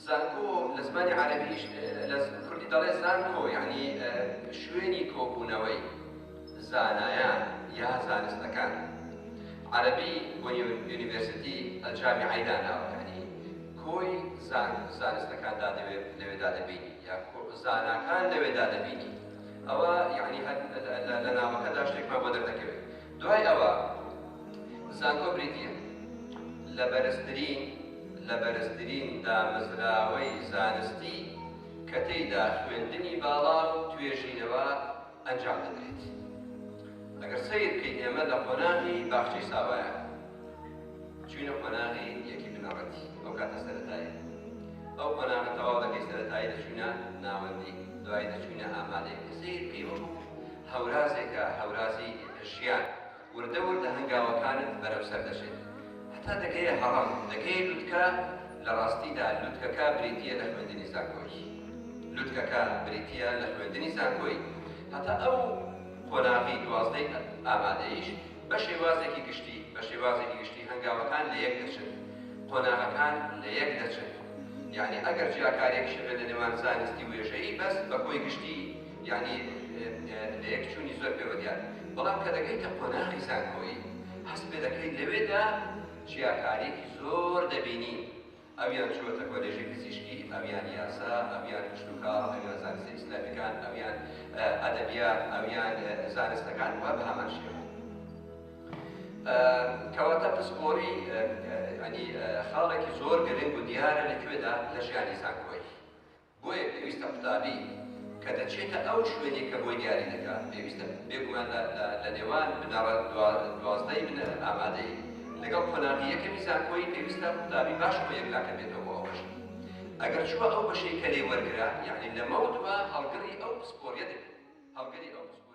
زانکۆ لە زمانی عەرەبیش لە کوردی دەڵێ زانکۆ یەعنی شوێنی کۆبوونەوەی زانایان یا زانستەکان. عەرەبی بۆ university الجامعەی داناوە یەعنی کۆی زانستەکان لەوێدا دەبینی یا زاناکان لەوێدا دەبینی. ئەوە یەعنی هەر لە ناوەکەدا شتێکمان بۆ دەردەکەوێت. دوای ئەوە زانکۆ بریتییە لە بەرزترین لە بەرزترین دامەزراوەی زانستی کە تێیدا خوێندنی باڵا و توێژینەوە ئەنجام دەدرێت. ئەگەر سەیر بکەین ئێمە لە قۆناغی باخچەی ساوایان چووینە قۆناغی یەکی بنەڕەتی، ئەو کاتە سەرەتایی بوو. ئەو قۆناغە تەواو دەکەی سەرەتایی دەچووینە ناوەندی، دوایی دەچووینە ئامادەیی. کە سەیر بکەی وەکوو هەورازێکە، هەورازی ژیان. وردە وردە هەنگاوەکانت بەرەو سەر دەچێت هەتا دەگەیە هەڕەم، دەگەیە لوتکە، لە ڕاستیدا لوتکەکە بریتییە لە خوێندنی زانکۆیی. لوتکەکە بریتییە لە خوێندنی زانکۆیی. هەتا ئەو قۆناغی دوازدەی ئامادەییش بە شێوازێکی گشتی، بە شێوازێکی گشتی هەنگاوەکان لە یەک دەچن، قۆناغەکان لە یەک دەچن. یەعنی ئەگەر جیاکارییەکیش هەبێت لە نێوان زانستی و وێژەیی بەس بە کۆی گشتی یەعنی لەیەکچوونی زۆر پێوە دیارە، بەڵام کە دەگەیتە قۆناغی زانکۆیی هەست پێ دەکەیت لەوێدا جیاکارییەکی زۆر دەبینی، ئەویان چووەتە کۆلێژی پزیشکی، ئەویان یاسا، ئەویان کشتوکاڵ، ئەویان زانستە ئیسلامیەکان، ئەویان ئەدەبیات، ئەویان زانستەکان و بە هەمان شێوە. کەواتە پسپۆڕی یەعنی خاڵێکی زۆر گرنگ و دیارە لە کوێدا؟ لە ژیانی زانکۆیی. بۆیە پێویستە قوتابی کە دەچێتە ئەو شوێنەی کە بۆی دیاری دەکات، پێویستە بێگومان لە نێوان بنەڕەت دوازدەی ئامادەیی لەگەڵ قۆناغی یەکەمی زانکۆیی پێویستە قوتابی باش خۆی یەکلاکە بێتەوە بۆ ئەو بەشە. ئەگەر چووە ئەو بەشەی کە لێی وەرگرا، یەعنی لەمەودوا هەڵگڕی ئەو پسپۆڕیە دەبێت، هەڵگری ئەو پسپۆریە.